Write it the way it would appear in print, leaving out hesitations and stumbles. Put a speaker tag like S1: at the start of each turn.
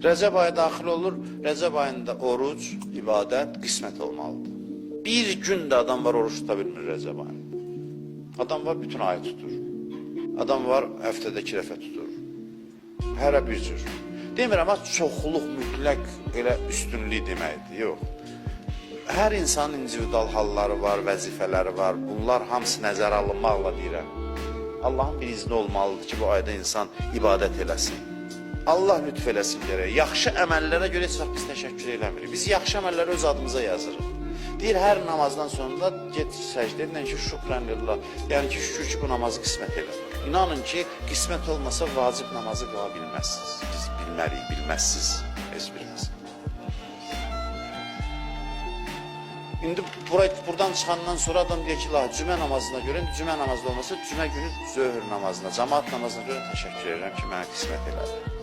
S1: Rəcəb ayı daxil olur. Rəcəb ayında oruc, ibadət qismət olmalıdır. Bir gün də adam var oruç tuta bilmir Rəcəb ayında. Adam var bütün ayı tutur. Adam var həftədə 2 dəfə tutur. Hərə bir cür. Demirəm ha çoxluq mütləq elə üstünlük deməkdir. Yox. Hər insanın individual halları var, vəzifələri var. Bunlar hamısı nəzərə alınmaqla deyirəm. Allahın bir izni olmalıdır ki, bu ayda insan ibadət eləsin. Allah lütf eləsin gərək. Yaxşı əməllərə görə heç vaxt biz təşəkkür eləmirik. Biz yaxşı əməlləri öz adımıza yazırıq. Deyir hər namazdan sonra get səcdə edin ki, şükrən lillah. Yəni ki, şükür ki, bu namazı qismət elədim. İnanın ki, qismət olmasa vacib namazı qıla bilməzsiniz. Biz bilmərik, bilməzsiz heç biriniz. İndi buradan çıxandan sonra adam deyir ki, la cümə namazına görə, indi cümə namazı olmasa cümə günü zöhr namazına, camaat namazına görə təşəkkür edirəm ki, mənə qismət elədi.